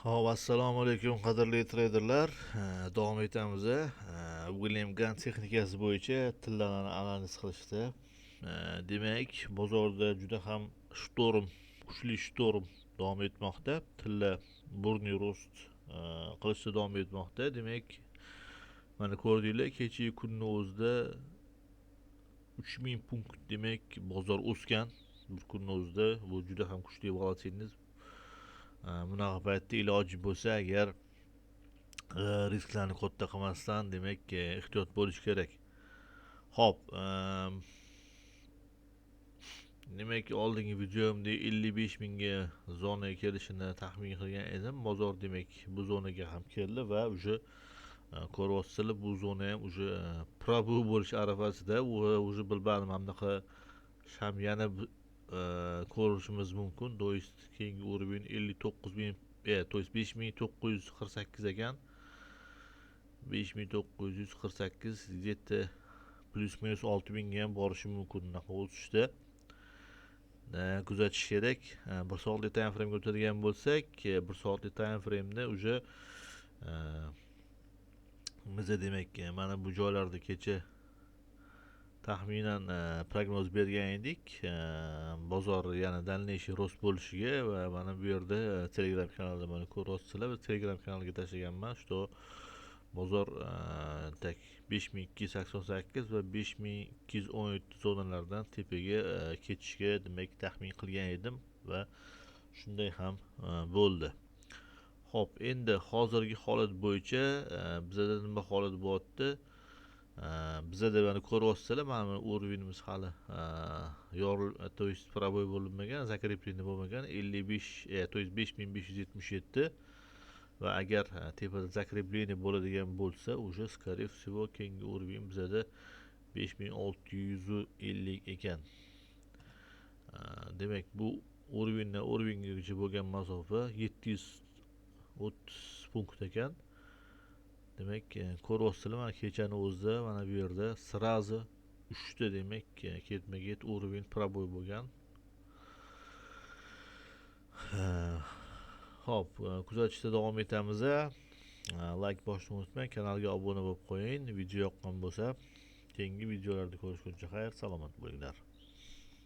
Xo'p, assalomu alaykum, qadrli treyderlar. Davom etamiz. William Gann texnikasi bo'yicha tillarni analiz qilishda. Demak, bozorda juda ham шторм, kuchli шторм davom etmoqda. Tilla бурный рост qilishda davom etmoqda. Demak, mana ko'rdinglar, kechagi kunni o'zida 3000 punkt, demak, bozor o'sgan bir kunni o'zida. Bu juda ham kuchli волатильность. Bunaqa paytda iloji bo'lsa agar risklarni katta qilmasdan, demak, ehtiyot bo'lish kerak. Xo'p, demak, oldingi videomda 55 mingga zonaga kelishini taxmin qilgan edim. Bozor, demak, bu zonaga ham keldi va уже ko'ryapsizlar, bu zona ham уже пробой bo'lish arafasida. Уже bilmadim, mana bunaqa ham yana ko'rishimiz mumkin. То есть keyingi уровень 59 ming, то есть 5948 ekan. 5948, где-то плюс минус 6000 ga ham borishi mumkin bunaqa o'sishda. Kuzatish kerak. Bir soatlik time framega o'tadigan bo'lsak, bir soatlik time frame'da уже biza, demak, mana bu joylarda kecha taxminan prognoz bergan edik bozor yana дальнейший рост bo'lishiga. Va mana bu yerda Telegram kanalida mana ko'ryapsizlar, Telegram kanaliga tashlaganman, что bozor так 5288 va 5217 zonalardan tepaga ketishga, demak, taxmin qilgan edim va shunday ham bo'ldi. Xo'p, endi hozirgi holat bo'yicha bizada nima holat bo'lyapti? Bizada mana ko'ryapsizlar, mana bu уровень imiz hali yoril, то есть пробой bo'linmagan, закрепление bo'lmagan, 55, то есть 5577. Va agar tepada закрепление bo'ladigan bo'lsa, уже, скорее всего, keyingi уровень bizada 5650 ekan. Demak, bu уровень dan уровень gacha bo'lgan masofa 730 punkt ekan. Demak, ko'ryapsizlar, mana kechani o'zida mana bu yerda сразу uchta, demak, ketma ket уровень пробой bo'lgan. Xo'p, kuzatishda davom etamiz. Layk bosishni unutmang, kanalga obuna bo'lib qo'ying video yoqqan bo'lsa. Keyingi videolarda ko'rishguncha xayr, salomat bo'linglar.